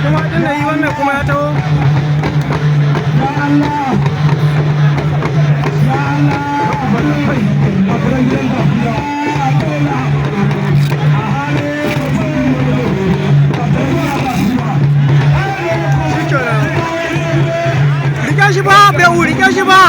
Kuma din yi wannan kuma ya taho. Shikenan. Rike shi ba, bai rike shi ba.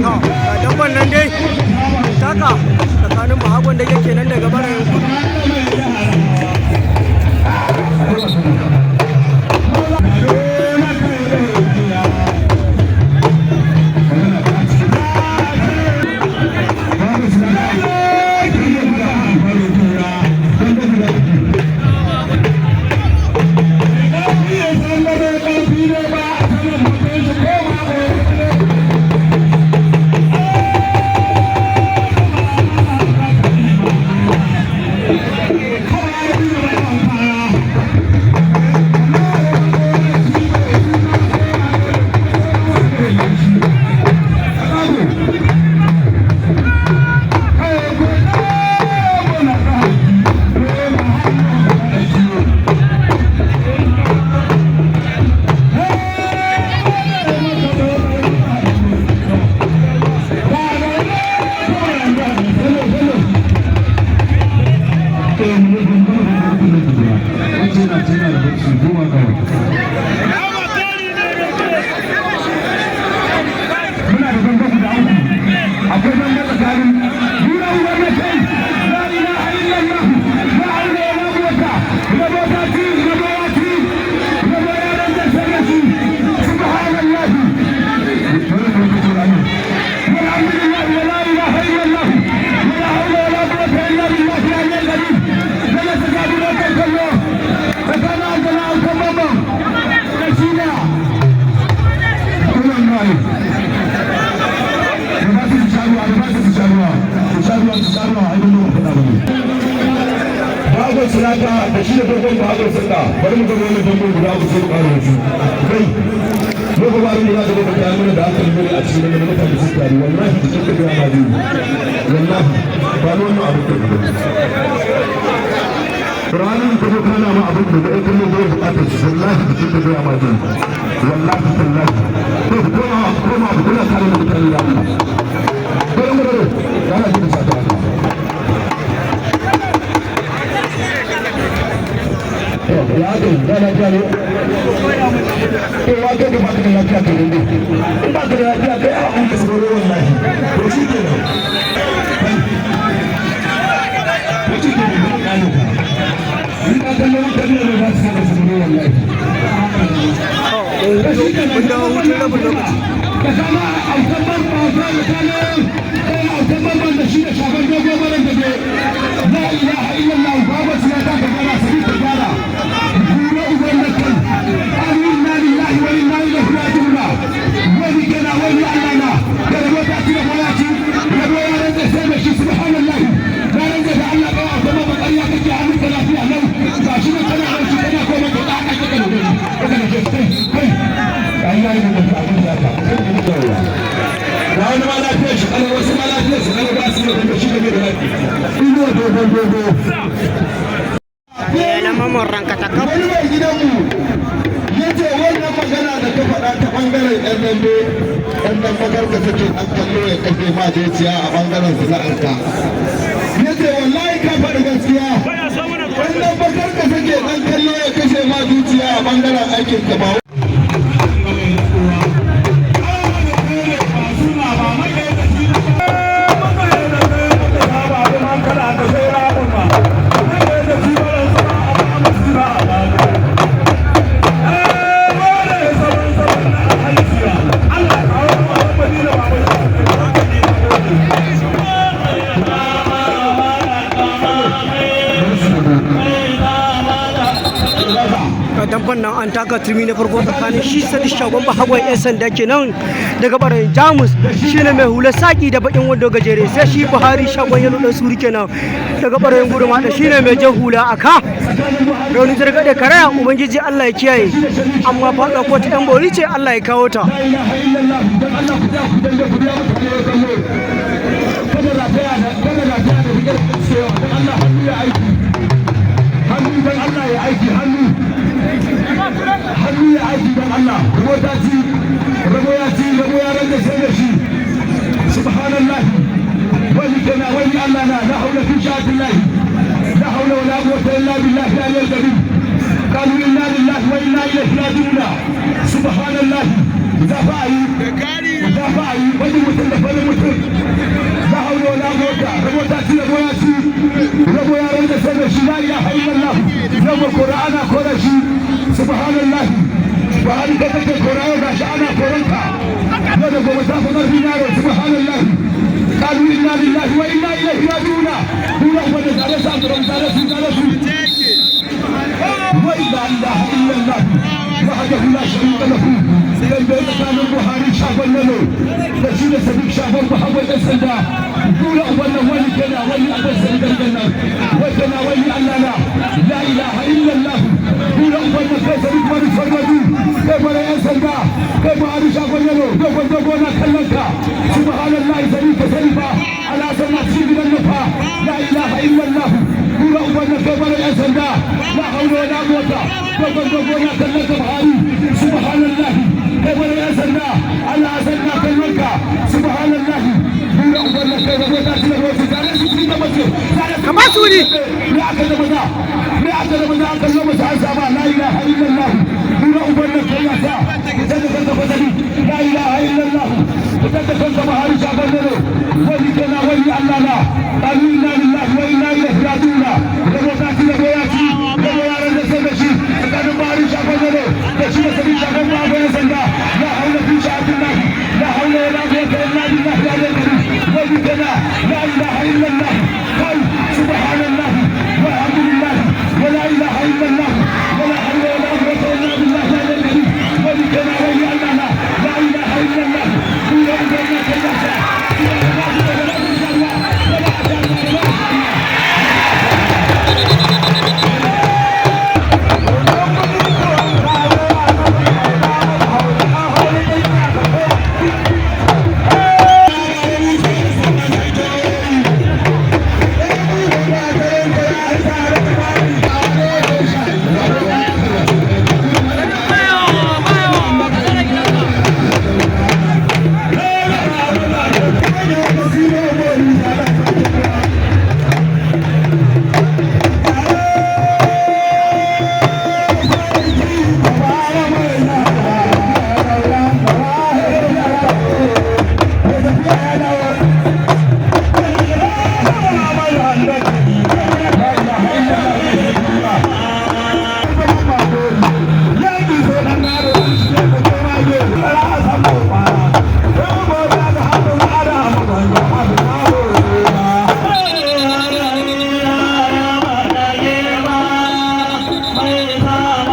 Ga dabban nan dai taka tsakanin Bahagon da yake nan daga Barayin Kudu. Muna da bamba guda uku. Akwai bamba tsakanin Nura Uwar na kai. La ilaha illallah, la haula wala quwwata. Rabo ta ci, rabo ya ci, rabo ya ranta sarrafi. Subhanallah, walhamdulillah, wala ilaha illallah, wala haula wala quwwata illa billah al-aliyyil azim. Dole su ga dole kai kallo tsakanin Aljana Autan Mamman da shi da Wannan. Da ba su sha ruwa, da ba su sha ruwa, su sha ruwa, su sha ruwa, ai mun faɗa ba ne. Bagon Sinaka da shi da dogon Bagon Sinaka. Bari mu gaba wannan dogon guda uku, sai mu ƙara wasu. Kai, mu ga ba mu za ka ga ta mana da hankali ne a cikin nan. Mutane sun taru, wallahi jikin ka ga ma zai, wallahi ba ni wannan abin da ranar ka zo kana ma abin da ga kallon zai bukatar su, wallahi jikin ka ga ma zai, wallahi tallahi. To ku koma, ku koma, ku kula kare mutane da Allah. Bari mu bari ana jin sa ta haka. Ya ga da lafiya ne? To wa kai ka baka da lafiya? Kai dai in baka da lafiya kai a an ka tsoro, wallahi. To shi kenan, to shi kenan, ka ne ka in ka kallon mutane ne ba su saka tsoro, wallahi. Mun dawo hutun rabin lokaci. Ka kama Autan Mamman, tsakanin Autan Mamman da shi da Shagon Dogo Maran da la ilaha illallah. Babu su ya taka gara su ta gyara gura uban da kai. Inna lillahi wa inna ilaihi raji'un. Wani kenan, wani Allah na da rabo ta ci, rabo ya ci, rabo ya rantsa sai da shi. Subhanallah, na rantsa da Allah ba Autan Mamman, ƙarya kake, hannun ka lafiya lau. Ga shi nan kana haushi, kana koma ka ɗaka ka kana gani kana kai kai kai ai ya yi da abin da ka ga wani ma lafiyar shi kalau, wasu ma lafiyar su kalau, ba su da dogo. Na mamman ranka ta kaf. Wani mai gidanmu ya ce wannan magana da ka faɗa ta ɓangaren 'yan dambe, 'yan dambe karka sake an kallo ya kashe ma zuciya a ɓangaren sana'arka. Ya ce wallahi ka faɗi gaskiya. 'Yan dambe karka sake ɗan kallo ya kashe ma zuciya a ɓangaren aikin ka ba. Damban nan an taka turmi na farko tsakanin shi Sadi Shagon Bahagon 'Yan Sanda kenan daga barayin Jamus, shine mai hula saki da bakin wando gajere, sai shi Buhari Shagon Yalo Dan Suri kenan daga barayin Gurma da shine mai jan hula aka. Rauni, targaɗe, karaya, Ubangiji Allah ya kiyaye, amma faɗa ko ta yan bori ce, Allah ya kawo ta. La ilaha illallah. Dan Allah ku ku dambe, ku biya muku ne kallo. Kada rataya da, kada rataya da rigar cewa. Dan Allah hannu ya aiki, hannu, dan Allah ya aiki, hannu, hannu ya aiki, dan Allah. Rabo ta ci, rabo ya ci, rabo ya rage sai da shi. Subhanallah, wani kana wani Allah na la haula fi sha'atillah, la haula wala quwwata illa billahi al-aliyyil kabir. قالوا إنا لله وإنا إليه راجعون. سبحان الله. za fa a yi, za fa a yi wani mutum da wani mutum. La haula wala quwwata. Rabo ta ci, rabo ya ci, rabo ya rage sai da shi. La ilaha illallah. Rabo kora, ana kora shi. Subhanallah. Buhari, ka kake kora, yau gashi ana koranka. Yau da gobe ta fi ƙarfin yaro. Subhanallah. قالوا إنا لله وإنا إليه راجعون. دون أبدا tare su tare su tare su. ولا إله إلا الله وحده لا شريك له. Dan bai tsakanin Buhari Shagon Nano da shi da Sadiq Shagon Muhammad ɗan sanda. Dole wannan wani kana wani abin sandan nan wai kana wani Allah na la ilaha illallah. Dole wannan kai Sadiq wani farmadu, kai bara yan sanda, kai Buhari Shagon Nano, dogon dogo na kallon ka. Subhanallahi. Sadiq, ka sani fa ala sanna ci gidan nufa. La ilaha illallah. Dole wannan kai bara yan sanda. La haula wala quwwata. Dogon dogo na kallon ka Buhari. Subhanallah. Kai bara yan sanda, Allah sanna kallon ka. Subhanallah. Dole wannan kai rabo ta ci da wasu tare su ci da mace. Ka ba su wuri. Me aka da maza, me aka da maza, aka zo masa an saba. La ilaha illallah. Dole wannan kai ya sa fitar da kanka fasali. La ilaha illallah. Fitar da kanka Buhari Shagon Nano. Wani kana wani Allah na. قالوا إنا لله وإنا إليه راجعون. Rabo ta ci, rabo ya ci, rabo ya rage sai da shi tsakanin Buhari Shagon Nano da shi da Sadiq Shagon Babu yan sanda. La haula fi sha'atillah, la haula wala quwwata illa billah al-aliyyil kabir. Wani kana la ilaha illallah. قال سبحان الله والحمد لله ولا اله الا الله ولا حول ولا قوه الا بالله العلي الكبير. wani kana wani Allah na la ilaha illallah. Dole wannan kai ya sa.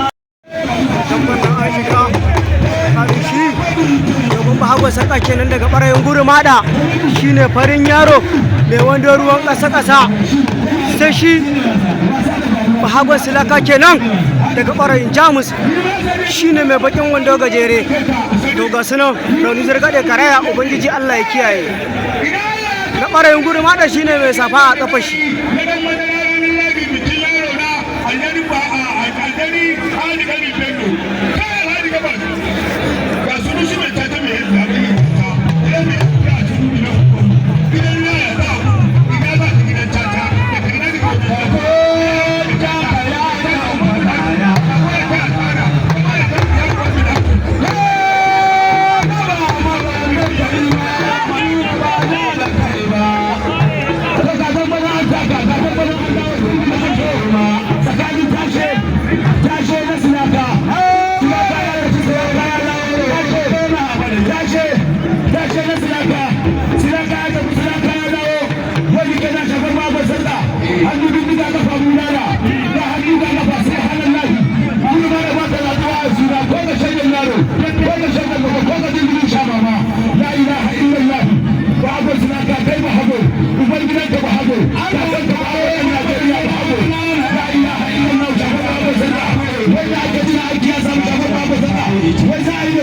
Damban nan an shiga tsakanin shi domin Bahagon Sarƙa kenan daga ɓarayin Gurmaɗa, shine farin yaro mai wando ruwan ƙasa-ƙasa, sai shi Bahagon Silaka kenan daga ɓarayin Jamus, shine mai bakin wando gajere. To ga sunan, rauni, zargaɗe, karaya, Ubangiji Allah ya kiyaye. Na ɓarayin Gurmaɗa shine mai safa a ƙafa shi.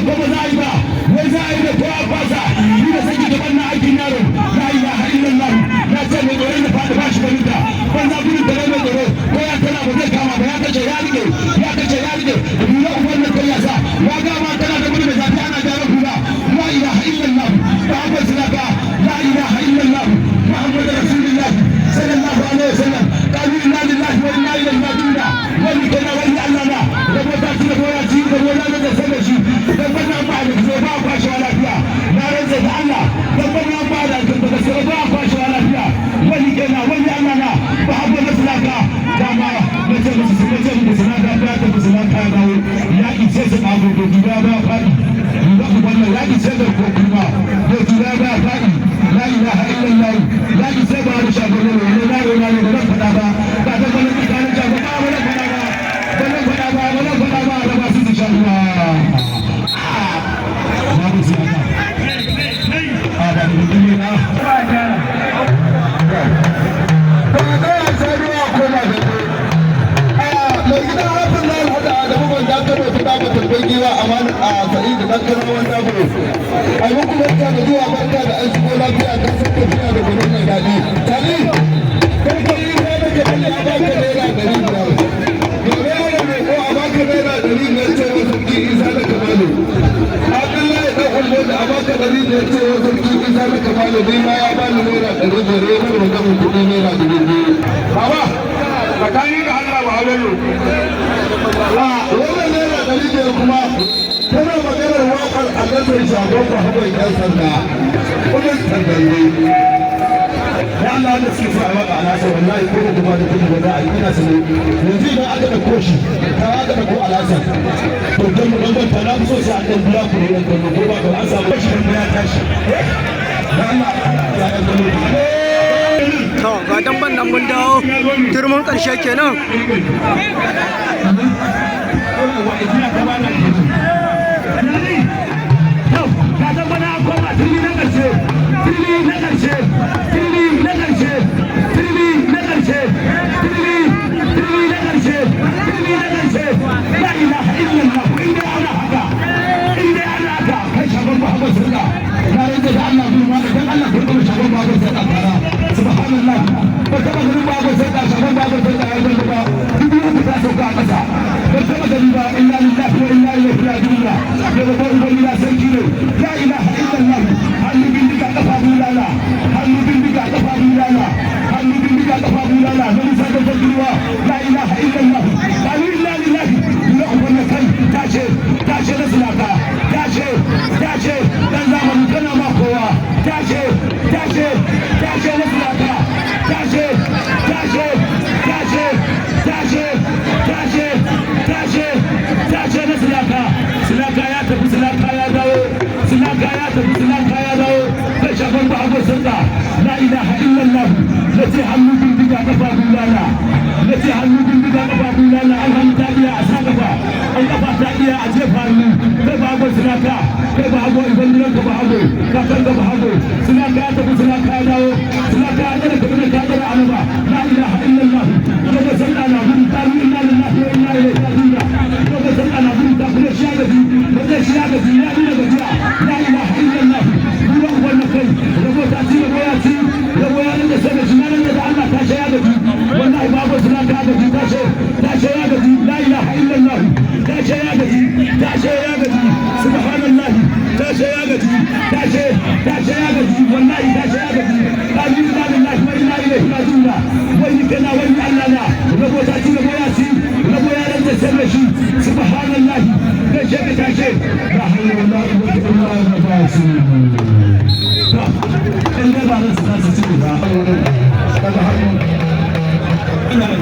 ko ba za a yi ba? Wai za a yi da ko a fasa? Ni da saki gaban na aikin yaro. La ilaha illallah. Na ce mai tsoron da faɗi ba shi ganin ta. Ban za gudun tare mai tsoro ko ya tana ba zai kama ba. Ya kace ya rike, ya kace ya rike. Hula uban nan kai ya sa ya gama tana da gudu mai zafi, ana gyara hula. La ilaha illallah, Muhammad Sulaka. La ilaha illallah, Muhammad Rasulullah sallallahu alaihi wasallam. Qalu inna lillahi wa inna ilaihi raji'un. Wani kana wani Allah na rabo ta ci da boya ci da boya da sanar shi dan wannan ba da zo ba kwashewa lafiya. Na rantsa da Allah, dan wannan ba da da sai ba kwashewa lafiya. Wani kana wani Allah na Muhammad Sulaka. Dama na ce musu, su ce musu Sulaka ya tafi, Sulaka ya dawo, ya ice su kago da gida ba faɗi. Lura ku, wannan ya ice da ko kuma da gida ba faɗi. La ilaha illallah, ya ice ba da shago ne ne na na ne, ba zan faɗa ba. Ba ta ganin tsakanin shago ba, ba zan faɗa ba, ba zan faɗa ba, ba zan faɗa ba. Da ba su su sha ruwa babu Sulaka a ba da mutum na. Ba tsaya sai ruwa koma da mai gidan hafin na alhaji Adamu Ban Dakaro ta dama tarbar giwa a a Sa'idu dan Karawan Dabo. A yi muku barka da zuwa, barka da an shigo lafiya. Ka san tafiya da gudun mai daɗi. Tali sarki Isa da ke bali, a baka ₦500. Domin yana roƙo a baka ₦500, cewa sarki Isa da Kamalu. Abdullahi ɗan Ulmo da a baka 500, cewa sarki Isa da Kamalu. Ni ma ya bani ₦500, ya bar maganin kuɗi ₦2,000. Baba, tsakani da Allah ba Bello. A wannan ₦500 kuma tana maganar waƙar alasar shagon bahagon 'yan sanda kudin sandanne. Da Allah da suke so a waka alasa, wallahi ko da ba da kudi ba za a yi. Ina sane yanzu idan aka dauko shi ka aka dauko alasa, to dan mu bambanta, na fi so sai an dan biya ku ne yan kallo, ko ba ka an samu shi dan ya tashi. Da Allah ya yan kallo. To, ga damban nan mun dawo turmin ƙarshe kenan. Ga dambana an koma turmi na ƙarshe, turmi na ƙarshe, turmi na ƙarshe, turmi na ƙarshe, turmi, turmi na ƙarshe, turmi na ƙarshe. La ilaha illallah. In dai ana haka, in dai ana haka, kai shagon Muhammad Sirka, na rantsa da Allah gurma da dan Allah kurkuma shagon Muhammad Sirka kara. Subhanallah, ba taba ganin Muhammad Sirka, shagon Muhammad Sirka ya zama ba 3,000 ta sauka a ƙasa, ba taba gani ba. Inna lillahi wa inna ilaihi raji'un. Da babban ubangiji sarki ne. La ilaha illallah. Hannu bindiga kafa bulala, hannu bindiga kafa bulala, hannu bindiga kafa bulala na musa da ruwa. La ilaha illallah. Qalu inna lillahi. La ubanna kai tace tace na Sulaka, tace tace dan zamani kana ma kowa. Tace tace tace na Sulaka, tace tace tace tace tace tace tace na Sulaka. Sulaka ya tafi, Sulaka ya dawo, Sulaka ya tafi, Sulaka ya dawo. Kai shafan ba abu sanda. La ilaha illallah. Na ce hannu bindiga kafa bulala, na ce hannu bindiga kafa bulala. An hannu ta iya a sa kafa, an kafa ta iya a jefa hannu. Kai ba abu Sulaka, kai ba abu idan gidan ka ba abu kakan ka ba abu. Sulaka ya tafi, Sulaka ya dawo, Sulaka ya dara kabila ka dara alaba. La ilaha illallah. Daga sallah na gudu ta. Inna lillahi wa inna ilaihi raji'un. Daga sallah na gudu ta kuma shi ya gaji, ba zai shi ya gaji, ya nuna gajiya. La ilaha illallah. Kuma wannan kai rabo ta ci, rabo ya ci, rabo ya nuna sai da shi. Na nuna da Allah ta ya gaji. Wallahi babu Sulaka gaji, ta ce ta ce ya gaji. La ilaha illallah. Ta ce ya gaji, ta ce ya gaji. Subhanallah, ta ce ya gaji, ta ce ta ce ya gaji. Wallahi ta ce ya gaji. Qalu inna lillahi wa inna ilaihi raji'un. Wai kana wani Allah na rabo ta ci, rabo ya ci, rabo ya ranta sai da shi. Subhanallah. Kai ce ka tace. La hawla wala quwwata illa billah. In dai ba su za su ci ba daga hannu ina ne.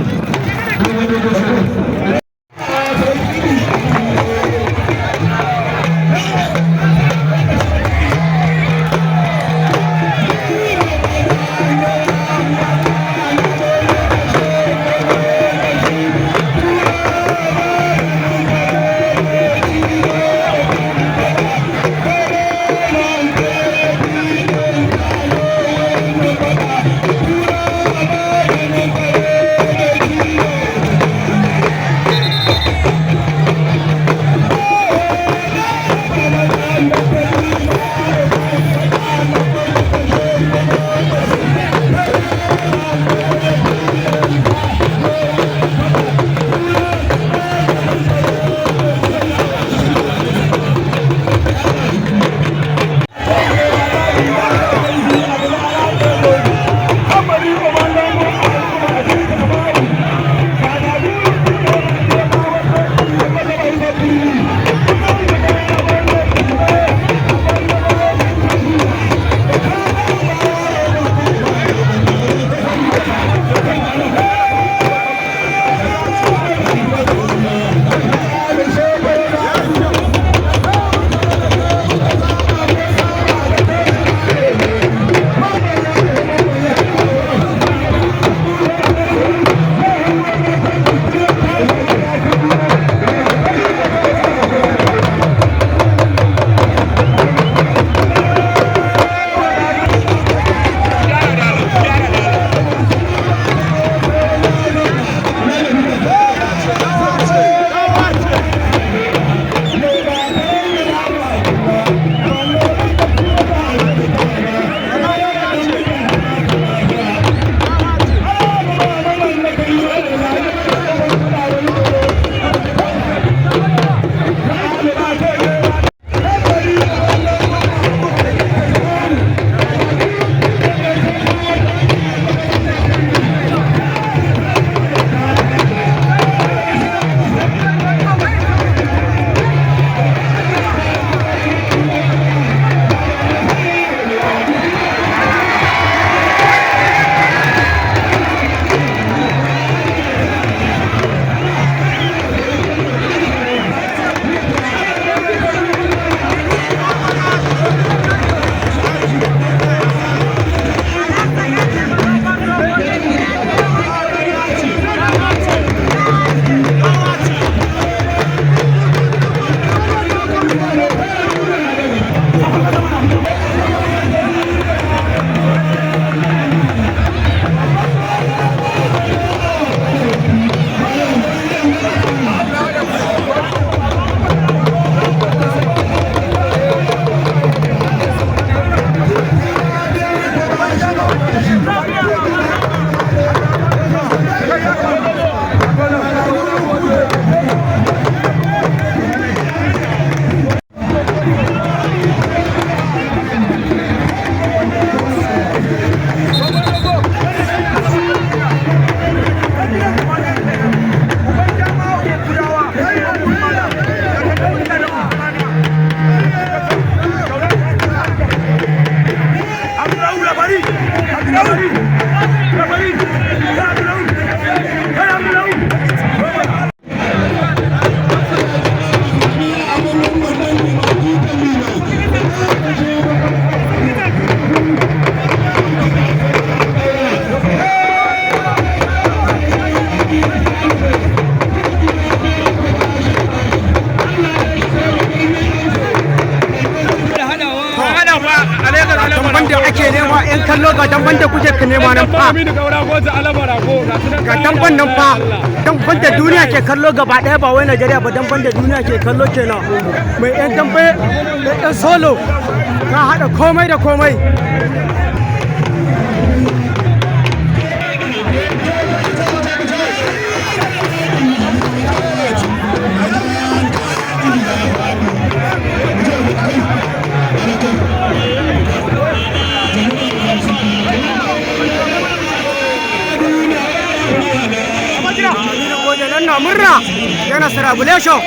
Damban da ake nema, yan kallo, ga damban da kuke ka nema nan fa. Ga damban nan fa, damban da duniya ke kallo gaba daya, ba wai Najeriya ba, damban da duniya ke kallo kenan. Mai yan dambe da yan solo ka hada komai da komai. Nan na murna yana celebration.